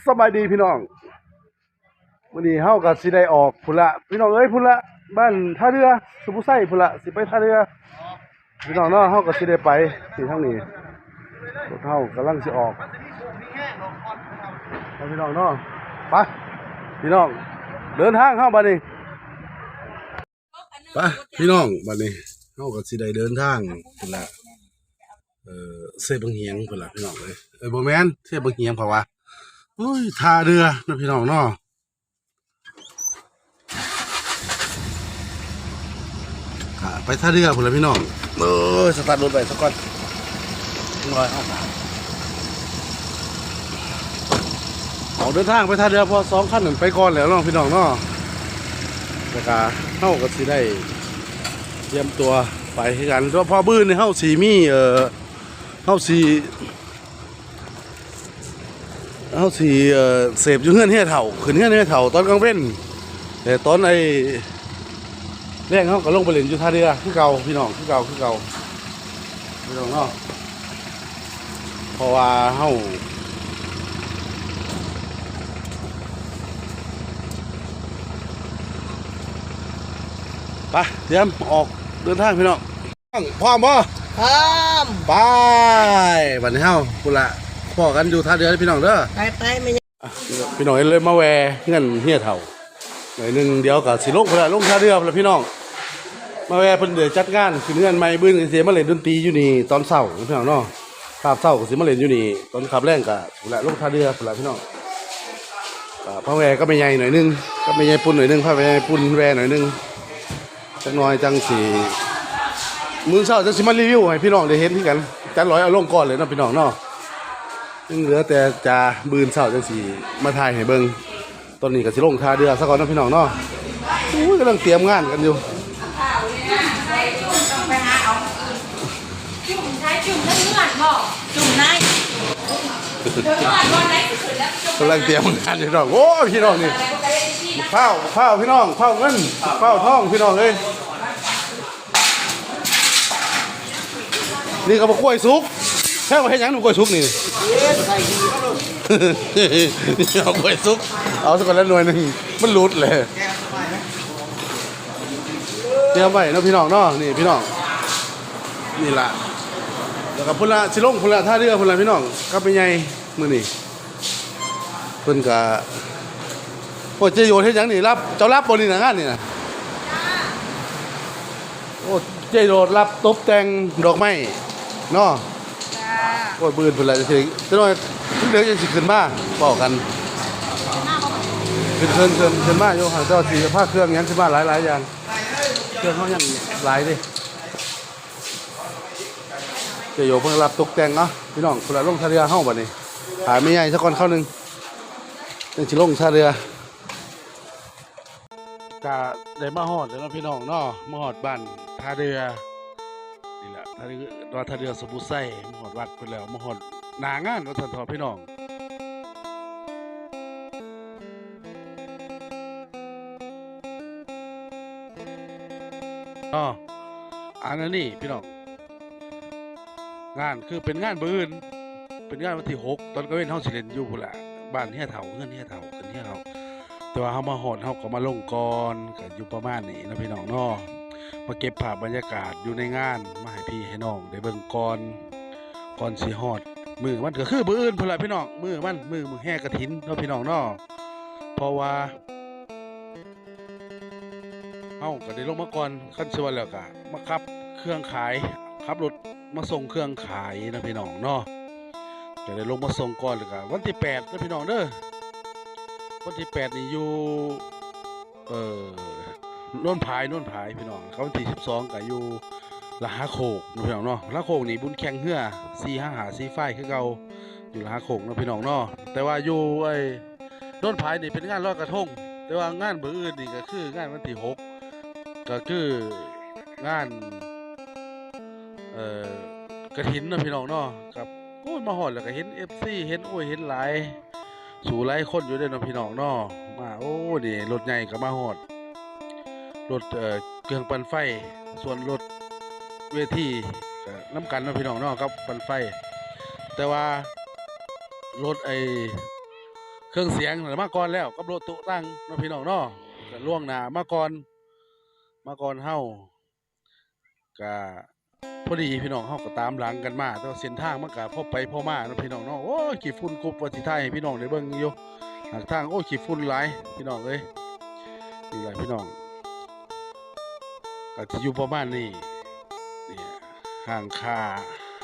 ສະບາຍດີພີ່ນ້ອງ ມື້ນີ້ເຮົາກໍຊິໄດ້ອອກພຸ້ນລະພີ່ນ້ອງເອີຍ ພຸ້ນລະ ບ້ານທ່າເຮືອ ສຸໂຂໄຊພຸ້ນລະ ຊິໄປທ່າເຮືອພີ່ນ້ອງເນາະ. ເຮົາກໍຊິໄດ້ໄປ ນີ້ ທາງນີ້ ລົດເຮົາກຳລັງຊິອອກເນາະພີ່ນ້ອງເນາະ. ໄປພີ່ນ້ອງ ເດີນທາງເຮົາບາດນີ້ ໄປພີ່ນ້ອງ ບາດນີ້ເຮົາກໍຊິໄດ້ເດີນທາງພຸ້ນລະ ເອີ ເຊບັ້ງຫຽງພຸ້ນລະພີ່ນ້ອງເອີຍ. ເອີ ບໍ່ແມ່ນ ເຊບັ້ງຫຽງເຂົາວ່າ ໂອ້ຍ ທ່າເຮືອເນາະພີ່ນ້ອງເນາະ. ກະໄປທ່າເຮືອພຸ້ນລະພີ່ນ້ອງເອີຍ. ສະຕາດລົດໄວ້ສາກ່ອນ ເຮົາອອກເດີນທາງໄປທ່າເຮືອ ເພາະສອງຄັນນັ້ນໄປກ່ອນແລ້ວເນາະພີ່ນ້ອງເນາະ. ແລ້ວກະເຮົາກໍຊິໄດ້ຕຽມຕົວໄປຄືກັນ ເພາະມື້ອື່ນນີ້ເຮົາຊິມີ ເອີ ເຮົາຊິ ເຮົາຊິ ເອີ ເສບຢູ່ເຮືອນເຮຍເຖົ້າ ຂຶ້ນເຮືອນເຮຍເຖົ້າຕອນກາງເວັນ ແຕ່ຕອນໄອ້ແລງເຮົາກໍລົງໄປຫຼິ້ນຢູ່ທ່າເຮືອຄືເກົ່າພີ່ນ້ອງ ຄືເກົ່າ ຄືເກົ່າພີ່ນ້ອງເນາະ. ເພາະວ່າເຮົາ ໄປ ຕຽມອອກເດີນທາງພີ່ນ້ອງ. ພ້ອມບໍ່? ພ້ອມ. ໄປ ບັດນີ້ເຮົາ ພຸ້ນລະ ພໍ້ກັນຢູ່ທ່າເຮືອເດີພີ່ນ້ອງເດີ. ໄປ ໄປ ແມ່ ພີ່ນ້ອງເອີຍ ເລີຍມາແວ່ເຮືອນເຮຍເຖົ້າໜ້ອຍໜຶ່ງ ດຽວກໍຊິລົງພຸ້ນລະ ລົງທ່າເຮືອພຸ້ນລະພີ່ນ້ອງ. ມາແວ່ເພິ່ນໄດ້ຈັດງານຂຶ້ນເຮືອນໃໝ່ ມື້ອື່ນກໍຊິມາຫຼິ້ນດົນຕີຢູ່ນີ້ຕອນເຊົ້າພີ່ນ້ອງເນາະ. ຄາບເຊົ້າກໍຊິມາຫຼິ້ນຢູ່ນີ້ ຕອນຄາບແລງກໍພຸ້ນລະ ລົງທ່າເຮືອພຸ້ນລະພີ່ນ້ອງ. ກໍພາແວ່ກັບແມ່ໃຫຍ່ໜ້ອຍໜຶ່ງ ກັບແມ່ໃຫຍ່ປຸ້ນໜ້ອຍໜຶ່ງ ພາແມ່ໃຫຍ່ປຸ້ນແວ່ໜ້ອຍໜຶ່ງ. ຈັກໜ່ອຍຈັ່ງຊິ ມື້ເຊົ້າຈັ່ງຊິມາຣີວິວໃຫ້ພີ່ນ້ອງໄດ້ເຫັນຄືກັນ. ຈັນລອຍເອົາລົງກ່ອນເລີຍເນາະພີ່ນ້ອງເນາະ. ຍັງເຫຼືອແຕ່ຈາ ມື້ເຊົ້າຈັ່ງຊິມາຖ່າຍໃຫ້ເບິ່ງ. ຕອນນີ້ກໍຊິລົງທ່າເຮືອຊະກ່ອນເນາະພີ່ນ້ອງເນາະ. ໂອ້ຍ ກຳລັງຕຽມງານກັນຢູ່. ຈຸ່ມໃສ ຈຸ່ມເຮືອນບໍ່? ຈຸ່ມໃນ ກຳລັງຕຽມງານຢູ່ພີ່ນ້ອງ. ໂອ້ຍ ພີ່ນ້ອງນີ້ ພ້າວ ພ້າວພີ່ນ້ອງ ພ້າວເງິນ ພ້າວທອງພີ່ນ້ອງເອີຍ. ນີ້ກໍບັກກ້ວຍສຸກ ແທ້ວ່າເຮັດຫຍັງບັກກ້ວຍສຸກນີ້? ເອົາກ້ວຍສຸກ ເອົາຊະກ່ອນລະໜ່ວຍໜຶ່ງ ມັນຫຼຸດແຫຼະ. ຕຽມໄວ້ເນາະພີ່ນ້ອງເນາະ ນີ້ພີ່ນ້ອງ ນີ້ລະ. ແລ້ວກໍພຸ້ນລະ ຊິລົງພຸ້ນລະ ທ່າເຮືອພຸ້ນລະພີ່ນ້ອງ ກັບແມ່ໃຫຍ່ມື້ນີ້. ເພິ່ນກະ ໂອ້ ເຈໂຢດເຮັດຫຍັງນີ້? ຮັບ ເຈົ້າຮັບບໍ່ນີ້ນະ ງານນີ້ນະ? ໂອ້ ເຈໂຢດຮັບຕົບແຕ່ງດອກໄມ້ເນາະ. ໂອ້ຍ ມື້ອື່ນພຸ້ນລະ ຈັ່ງຊິ ຈັກໜ່ອຍ ເດີ ຈັ່ງຊິຂຶ້ນມາເວົ້າກັນ. ຂຶ້ນ ຂຶ້ນ ຂຶ້ນ ຂຶ້ນມາຢູ່ ຫາກແຕ່ວ່າຊິພາເຄື່ອງຫຍັງຂຶ້ນມາຫຼາຍໆຢ່າງ ເຄື່ອງເຮົາຍັງຫຼາຍເດ້. ເຈໂຢເພິ່ນຮັບຕົບແຕ່ງເນາະພີ່ນ້ອງ. ພຸ້ນລະ ລົງທ່າເຮືອເຮົາບັດນີ້ ຖ້າແມ່ໃຫຍ່ຊະກ່ອນຄາວໜຶ່ງ ຈັ່ງຊິລົງທ່າເຮືອ. ກະໄດ້ມາຮອດແລ້ວເນາະພີ່ນ້ອງເນາະ ມາຮອດບ້ານທ່າເຮືອນີ້ລະ ທ່າເຮືອ ວ່າທ່າເຮືອສົມບູໄຊ ມາຮອດວັດພຸ້ນແລ້ວ ມາຮອດໜ້າງານວ່າຊັ້ນເຖາະພີ່ນ້ອງ. ເນາະ ອັນ ອັນນີ້ພີ່ນ້ອງ ງານຄືເປັນງານມື້ອື່ນ ເປັນງານວັນທີຫົກ ຕອນກາງເວັນເຮົາຊິຫຼິ້ນຢູ່ພຸ້ນລະ ບ້ານເຮຍເຖົ້າ ເຮືອນເຮຍເຖົ້າ ເຮືອນເຮຍເຖົ້າ. ແຕ່ວ່າເຮົາມາຮອດ ເຮົາກໍມາລົງກ່ອນ ກໍຢູ່ປະມານນີ້ເນາະພີ່ນ້ອງເນາະ. ມາເກັບພາບບັນຍາກາດຢູ່ໃນງານ ມາໃຫ້ພີ່ໃຫ້ນ້ອງໄດ້ເບິ່ງກ່ອນ ກ່ອນຊິຮອດມື້ມັນ ກໍຄືມື້ອື່ນພຸ້ນລະພີ່ນ້ອງ ມື້ມັນ ມື້ ມື້ແຫ່ກະຖິນເນາະພີ່ນ້ອງເນາະ. ເພາະວ່າ ເຮົາກໍໄດ້ລົງມາກ່ອນ ຄັນຊິວ່າແລ້ວກໍມາຂັບເຄື່ອງຂາຍ ຂັບລົດມາສົ່ງເຄື່ອງຂາຍນະພີ່ນ້ອງເນາະ. ກໍໄດ້ລົງມາສົ່ງກ່ອນ ແລ້ວກໍວັນທີແປດເດີພີ່ນ້ອງເດີ ວັນທີແປດນີ້ຢູ່ ເອີ ໂນນຜາຍ ໂນນຜາຍພີ່ນ້ອງ. ແລ້ວກໍວັນທີສິບສອງກໍຢູ່ລະຫາໂຄກເນາະພີ່ນ້ອງເນາະ. ລະຫາໂຄກນີ້ບຸນແຂ່ງເຮືອ ສີ່ຫ້າຫ້າ ສີຝ້າຍຄືເກົ່າ ຢູ່ລະຫາໂຄກເນາະພີ່ນ້ອງເນາະ. ແຕ່ວ່າຢູ່ໄອ້ ໂນນຜາຍນີ້ເປັນງານລອຍກະທົງ ແຕ່ວ່າງານມື້ອື່ນນີ້ກໍຄືງານວັນທີຫົກ ກໍຄືງານ ເອີ ກະຖິນເນາະພີ່ນ້ອງເນາະ. ກໍ ໂອ້ຍ ມາຮອດແລ້ວກໍເຫັນເອັຟຊີ ເຫັນ ໂອ້ຍ ເຫັນຫຼາຍ ສູ່ຫຼາຍຄົນຢູ່ເດ້ເນາະພີ່ນ້ອງເນາະ. ມາ ໂອ້ ນີ້ລົດໃຫຍ່ກໍມາຮອດ ລົດ ເອີ ເຄື່ອງປັ່ນໄຟ ສ່ວນລົດເວທີກໍນຳກັນເນາະພີ່ນ້ອງເນາະ ກັບປັ່ນໄຟ. ແຕ່ວ່າລົດໄອ້ ເຄື່ອງສຽງນະມາກ່ອນແລ້ວ ກັບລົດໂຕະຕັ່ງເນາະພີ່ນ້ອງເນາະ ກະລ່ວງໜ້າມາກ່ອນ ມາກ່ອນເຮົາ ກະພໍດີພີ່ນ້ອງ ເຮົາກະຕາມຫຼັງກັນມາ ແຕ່ວ່າເສັ້ນທາງມັນກະພໍໄປພໍມາເນາະພີ່ນ້ອງເນາະ. ໂອ້ຍ ຂີ້ຝຸ່ນກຸບ ວ່າຊິຖ່າຍໃຫ້ພີ່ນ້ອງໄດ້ເບິ່ງຢູ່ ຫາກທາງ ໂອ້ຍ ຂີ້ຝຸ່ນຫຼາຍພີ່ນ້ອງເອີຍ. ນີ້ແຫຼະພີ່ນ້ອງ ກະຊິຢູ່ປະມານນີ້ ນີ້ ຮ້ານຄ້າ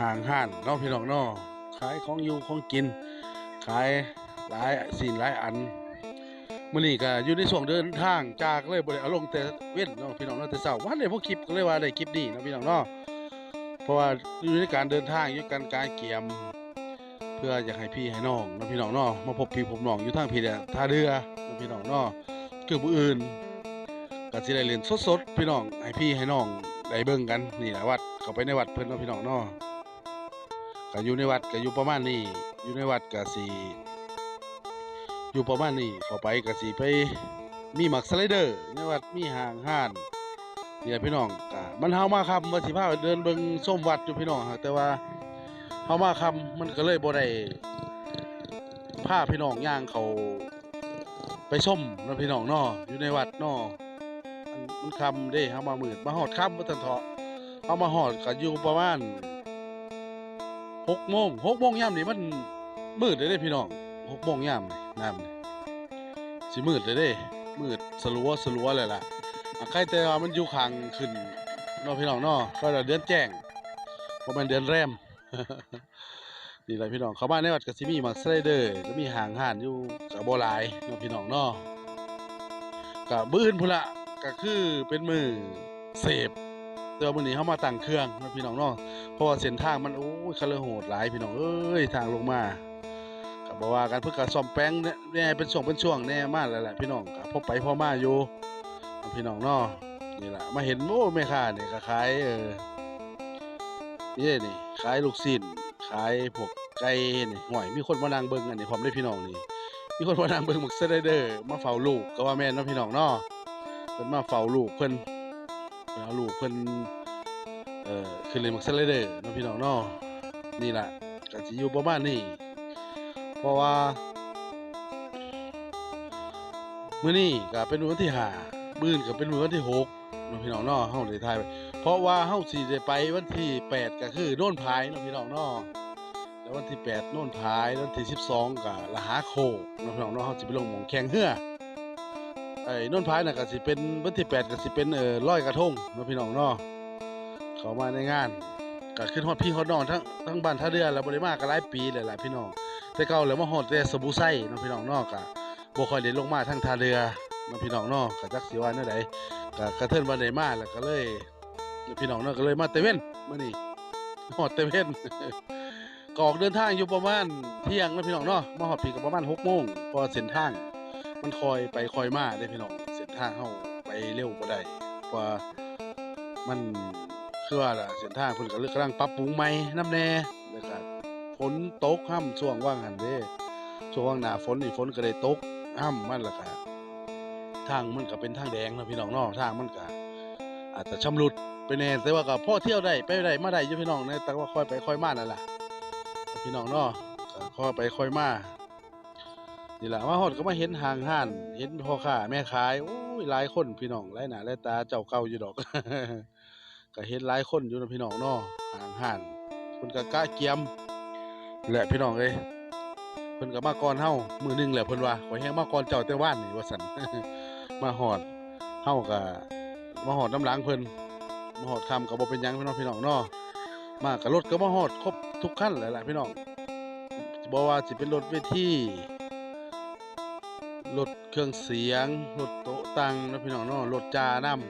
ຫ້າງຮ້ານເນາະພີ່ນ້ອງເນາະ ຂາຍຂອງຢູ່ຂອງກິນ ຂາຍຫຼາຍສິ່ງຫຼາຍອັນ. ມື້ນີ້ກະຢູ່ໃນຊ່ວງເດີນທາງຈາກ ເລີຍບໍ່ໄດ້ເອົາລົງແຕ່ເວັນເນາະພີ່ນ້ອງເນາະ ແຕ່ເຊົ້າ ບໍ່ທັນໄດ້ພໍຄລິບ ກະເລີຍວ່າໄດ້ຄລິບນີ້ເນາະພີ່ນ້ອງເນາະ ເພາະວ່າຢູ່ໃນການເດີນທາງ ຢູ່ການກະກຽມ ເພື່ອຢາກໃຫ້ພີ່ໃຫ້ນ້ອງເນາະພີ່ນ້ອງເນາະ ມາພົບພີ່ພົບນ້ອງຢູ່ທາງພີ້ແຫຼະ ທ່າເຮືອເນາະພີ່ນ້ອງເນາະ. ຄືມື້ອື່ນກະຊິໄດ້ຫຼິ້ນສົດໆ ພີ່ນ້ອງ ໃຫ້ພີ່ໃຫ້ນ້ອງໄດ້ເບິ່ງກັນ. ນີ້ແຫຼະວັດ ເຂົ້າໄປໃນວັດເພິ່ນເນາະພີ່ນ້ອງເນາະ ກະຢູ່ໃນວັດກະຢູ່ປະມານນີ້ ຢູ່ໃນວັດກະຊິຢູ່ປະມານນີ້ ເຂົ້າໄປກະຊິໄປມີໝາກສະໄລເດີ ໃນວັດມີຫ້າງຮ້ານ ນີ້ແຫຼະພີ່ນ້ອງ. ກະມັນ ເຮົາມາຄ່ຳ ວ່າຊິພາເດີນເບິ່ງຊົມວັດຢູ່ພີ່ນ້ອງ ແຕ່ວ່າເຮົາມາຄ່ຳ ມັນກະເລີຍບໍ່ໄດ້ພາພີ່ນ້ອງຍ່າງເຂົ້າໄປຊົມເນາະພີ່ນ້ອງເນາະ ຢູ່ໃນວັດເນາະ ມັນ ມັນຄ່ຳເດ້ ເຮົາມາມືດ ມາຮອດຄ່ຳວ່າຊັ້ນເທາະ. ເຮົາມາຮອດກະຢູ່ປະມານຫົກໂມງ ຫົກໂມງຍາມນີ້ມັນມືດແລ້ວເດ້ພີ່ນ້ອງ ຫົກໂມງຍາມນີ້ ຍາມນີ້ຊິມືດແລ້ວເດ້ ມືດສະຫຼົວສະຫຼົວແລ້ວລະ. ອາ ໄຄແຕ່ວ່າມັນຢູ່ຂ້າງຂຶ້ນເນາະພີ່ນ້ອງເນາະ ເຂົາວ່າເດືອນແຈ້ງ ບໍ່ແມ່ນເດືອນແລມ. ນີ້ແຫຼະພີ່ນ້ອງ ເຂົ້າມາໃນວັດກະຊິມີໝາກສະໄລເດີ ກະມີຫ້າງຮ້ານຢູ່ ກະບໍ່ຫຼາຍເນາະພີ່ນ້ອງເນາະ. ກະມື້ອື່ນພຸ້ນລະ ກະຄືເປັນມື້ເສບ ແຕ່ວ່າມື້ນີ້ເຮົາມາຕັ້ງເຄື່ອງເນາະພີ່ນ້ອງເນາະ ເພາະວ່າເສັ້ນທາງມັນ ໂອ້ຍ ຄະເລີໂຫດຫຼາຍພີ່ນ້ອງເອີຍ ທາງລົງມາ. ກະບໍ່ວ່າກັນ ເພິ່ນກະສ້ອມແປງແດ່ ເປັນຊ່ວງເປັນຊ່ວງແດ່ ມາແລ້ວລະພີ່ນ້ອງ ກະພໍໄປພໍມາຢູ່ເນາະພີ່ນ້ອງເນາະ. ນີ້ລະ ມາເຫັນ ໂອ້ ແມ່ຄ້ານີ້ກະຂາຍ ເອີ ນີ້ເດ້ນີ້ ຂາຍລູກຊີ້ນ ຂາຍພວກໄກ່ນີ້. ຫ້ວຍ ມີຄົນມານັ່ງເບິ່ງອັນນີ້ພ້ອມເດ້ພີ່ນ້ອງນີ້ ມີຄົນມານັ່ງເບິ່ງໝາກສະໄລເດີ ມາເຝົ້າລູກກະວ່າແມ່ນເນາະພີ່ນ້ອງເນາະ. ເພິ່ນມາເຝົ້າລູກເພິ່ນ ເອົາລູກເພິ່ນ ເອີ ຂຶ້ນຫຼິ້ນໝາກສະໄລເດີເນາະພີ່ນ້ອງເນາະ. ນີ້ລະ ກະຊິຢູ່ປະມານນີ້ ເພາະວ່າມື້ນີ້ກະເປັນມື້ວັນທີຫ້າ ມື້ອື່ນກະເປັນມື້ວັນທີຫົກເນາະພີ່ນ້ອງເນາະ ເຮົາໄດ້ຖ່າຍໄວ້ ເພາະວ່າເຮົາຊິໄດ້ໄປວັນທີແປດ ກະຄືໂນນຜາຍເນາະພີ່ນ້ອງເນາະ. ແລ້ວວັນທີແປດໂນນຜາຍ ວັນທີສິບສອງກະລະຫາໂຄກເນາະພີ່ນ້ອງເນາະ ເຮົາຊິໄປລົງໝ່ອງແຂ່ງເຮືອ. ໄອ້ໂນນຜາຍນັ້ນກະຊິເປັນ ວັນທີແປດກະຊິເປັນ ເອີ ລອຍກະທົງເນາະພີ່ນ້ອງເນາະ. ເຂົ້າມາໃນງານກະຄຶດຮອດພີ່ຮອດນ້ອງ ທັງ ທັງບ້ານທ່າເຮືອລະ ບໍ່ໄດ້ມາກະຫຼາຍປີແລ້ວລະພີ່ນ້ອງ. ແຕ່ເກົ່າແລ້ວມາຮອດແຕ່ສະບູໄຊເນາະພີ່ນ້ອງເນາະ ກະບໍ່ຄ່ອຍໄດ້ລົງມາທາງທ່າເຮືອເນາະພີ່ນ້ອງເນາະ. ກະຈັກຊິວ່າແນວໃດ ກະກະເທີນວ່າໄດ້ມາລະກະເລີຍ ພີ່ນ້ອງເນາະ ກະເລີຍມາແຕ່ເວັນມື້ນີ້ ຮອດແຕ່ເວັນ ກະອອກເດີນທາງຢູ່ປະມານທ່ຽງເນາະພີ່ນ້ອງເນາະ. ມາຮອດພີ້ກະປະມານຫົກໂມງ ເພາະວ່າເສັ້ນທາງມັນຄ່ອຍໄປຄ່ອຍມາເດ້ພີ່ນ້ອງ ເສັ້ນທາງເຮົາໄປເລັວບໍ່ໄດ້ ເພາະວ່າມັນ ຄືວ່າລະ ເສັ້ນທາງເພິ່ນກະກຳລັງປັບປຸງໃໝ່ນຳແດ່ ແລ້ວກະຝົນຕົກຮຳຊ່ວງຫວ່າງຫັ້ນເດ້ ຊ່ວງຫວ່າງໜ້າຝົນນີ້ ຝົນກະໄດ້ຕົກຮຳມາ ແລ້ວກະ ທາງມັນກະເປັນທາງແດງເນາະພີ່ນ້ອງເນາະ ທາງມັນກະອາດຈະຊຳລຸດໄປແດ່ ແຕ່ວ່າກະພໍທ່ຽວໄດ້ ໄປໄດ້ມາໄດ້ຢູ່ພີ່ນ້ອງ ແຕ່ວ່າຄ່ອຍໄປຄ່ອຍມານັ້ນລະພີ່ນ້ອງເນາະ ກະຄ່ອຍໄປຄ່ອຍມາ. ນີ້ລະ ມາຮອດກະມາເຫັນຫ້າງຮ້ານ ເຫັນພໍ່ຄ້າແມ່ຂາຍ ໂອ້ຍ ຫຼາຍຄົນພີ່ນ້ອງ ຫຼາຍໜ້າຫຼາຍຕາ ເຈົ້າເກົ່າຢູ່ດອກ. ກະເຫັນຫຼາຍຄົນຢູ່ເນາະພີ່ນ້ອງເນາະ ຫ້າງຮ້ານ ເພິ່ນກະກະກຽມແຫຼະພີ່ນ້ອງເອີຍ. ເພິ່ນກະມາກ່ອນເຮົາມື້ໜຶ່ງແລ້ວ ເພິ່ນວ່າ ຂ້ອຍແຮ່ງມາກ່ອນເຈົ້າແຕ່ວານນີ້ວ່າຊັ້ນ ມາຮອດ ເຮົາກະມາຮອດນຳຫຼັງເພິ່ນ ມາຮອດຄ່ຳກະບໍ່ເປັນຫຍັງເນາະພີ່ນ້ອງເນາະ. ມາກະລົດກະມາຮອດຄົບທຸກຄັນແລ້ວລະພີ່ນ້ອງ ບໍ່ວ່າຊິເປັນລົດເວທີ ລົດເຄື່ອງສຽງ ລົດໂຕະຕັ່ງເນາະພີ່ນ້ອງເນາະ ລົດຈ້ານຳ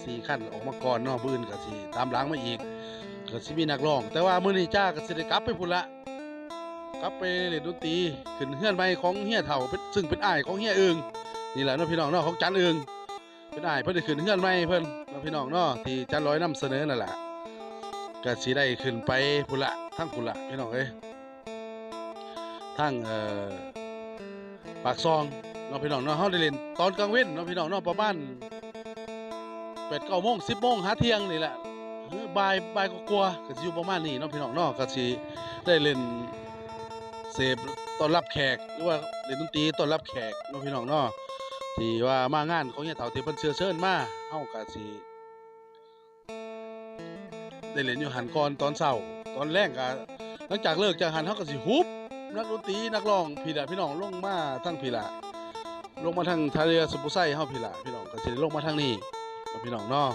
ສີ່ຄັນອອກມາກ່ອນເນາະ ມື້ອື່ນກະຊິຕາມຫຼັງມາອີກ ກະຊິມີນັກຮ້ອງ ແຕ່ວ່າມື້ນີ້ຈ້າກະຊິໄດ້ກັບໄປພຸ້ນລະ ກັບໄປຫຼິ້ນດົນຕີ ຂຶ້ນເຮືອນໃໝ່ຂອງເຮຍເຖົ້າ ເປັນ ຊຶ່ງເປັນອ້າຍຂອງເຮຍເອີ່ງນີ້ລະເນາະພີ່ນ້ອງເນາະ ຂອງຈັນເອີ່ງ ເປັນອ້າຍເພິ່ນໄດ້ຂຶ້ນເຮືອນໃໝ່ເພິ່ນເນາະພີ່ນ້ອງເນາະ ທີ່ຈັນລອຍນຳສະເໜີນັ້ນລະ ກະຊິໄດ້ຂຶ້ນໄປພຸ້ນລະ ທາງພຸ້ນລະພີ່ນ້ອງເອີຍ. ທາງ ເອີ ປາກຊ່ອງເນາະພີ່ນ້ອງເນາະ ເຮົາໄດ້ຫຼິ້ນຕອນກາງເວັນເນາະພີ່ນ້ອງເນາະ ປະມານແປດເກົ້າໂມງ ສິບໂມງ ຫາທ່ຽງນີ້ແຫຼະ ເອີ ບ່າຍ ບ່າຍກວ່າໆ ກະຊິຢູ່ປະມານນີ້ເນາະພີ່ນ້ອງເນາະ ກະຊິໄດ້ຫຼິ້ນ ເສບຕ້ອນຮັບແຂກ ຫຼືວ່າຫຼິ້ນດົນຕີຕ້ອນຮັບແຂກເນາະພີ່ນ້ອງເນາະ ທີ່ວ່າມາງານຂອງເຮຍເຖົ້າທີ່ເພິ່ນເຊື້ອເຊີນມາ ເຮົາກໍຊິໄດ້ຫຼິ້ນຢູ່ຫັ້ນກ່ອນຕອນເຊົ້າ. ຕອນແລງກໍ ຫຼັງຈາກເລີກຈາກຫັ້ນ ເຮົາກໍຊິຮຸບນັກດົນຕີນັກຮ້ອງພີ້ລະພີ່ນ້ອງ ລົງມາທາງພີ້ລະ ລົງມາທາງທ່າເຮືອສຸໂຂທັຍເຮົາພີ້ລະພີ່ນ້ອງ ກໍຊິໄດ້ລົງມາທາງນີ້ເນາະພີ່ນ້ອງເນາະ.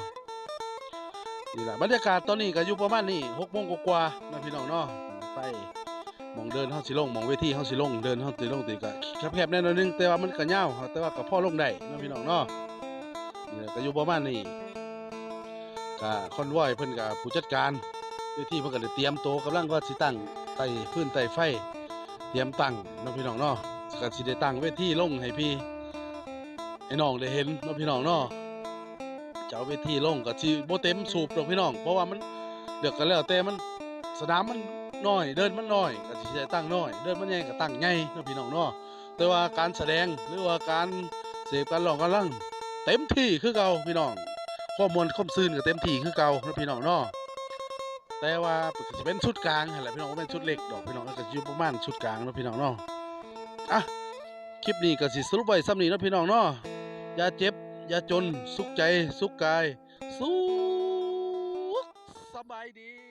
ນີ້ລະ ບັນຍາກາດຕອນນີ້ກໍຢູ່ປະມານນີ້ ຫົກໂມງກວ່າໆເນາະພີ່ນ້ອງເນາະ. ໄປ ໝ່ອງເດີ່ນເຮົາຊິລົງ ໝ່ອງເວທີເຮົາຊິລົງ ເດີ່ນເຮົາຊິລົງ ຕີກໍແຄບໆແດ່ໜ້ອຍໜຶ່ງ ແຕ່ວ່າມັນກໍຍາວ ແຕ່ວ່າກໍພໍລົງໄດ້ເນາະພີ່ນ້ອງເນາະ. ນີ້ແຫຼະ ກໍຢູ່ປະມານນີ້ ກະຄອນວອຍເພິ່ນກະ ຜູ້ຈັດການເວທີເພິ່ນກະໄດ້ຕຽມໂຕ ກຳລັງວ່າຊິຕັ້ງ ໄຕ້ຟືນໄຕ້ໄຟ ຕຽມຕັ້ງເນາະພີ່ນ້ອງເນາະ. ກະຊິໄດ້ຕັ້ງເວທີລົງໃຫ້ພີ່ໃຫ້ນ້ອງໄດ້ເຫັນເນາະພີ່ນ້ອງເນາະ. ຈະເອົາເວທີລົງກະຊິບໍ່ເຕັມສູບດອກພີ່ນ້ອງ ເພາະວ່າມັນ ເລືອກກະແລ້ວແຕ່ ມັນ ສະໜາມມັນນ້ອຍ ເດີ່ນມັນນ້ອຍ ກະຊິໄດ້ຕັ້ງນ້ອຍ ເດີ່ນມັນໃຫຍ່ກະຕັ້ງໃຫຍ່ເນາະພີ່ນ້ອງເນາະ. ແຕ່ວ່າການສະແດງ ຫຼືວ່າການເສບ ການຮ້ອງກຳລັງເຕັມທີ່ຄືເກົ່າພີ່ນ້ອງ ຄວາມມ່ວນຄວາມຊື່ນກໍເຕັມທີ່ຄືເກົ່າເນາະພີ່ນ້ອງເນາະ. ແຕ່ວ່າກໍຊິເປັນຊຸດກາງຫັ້ນແຫຼະພີ່ນ້ອງ ບໍ່ແມ່ນຊຸດເລັກດອກພີ່ນ້ອງ ກໍຊິຢູ່ປະມານຊຸດກາງເນາະພີ່ນ້ອງເນາະ. ອ່ະ ຄລິບນີ້ກໍຊິສະຫຼຸບໄວ້ສ່ຳນີ້ເນາະພີ່ນ້ອງເນາະ. ຢ່າເຈັບຢ່າຈົນ ສຸກໃຈສຸກກາຍ ສຸກ ສະບາຍດີ.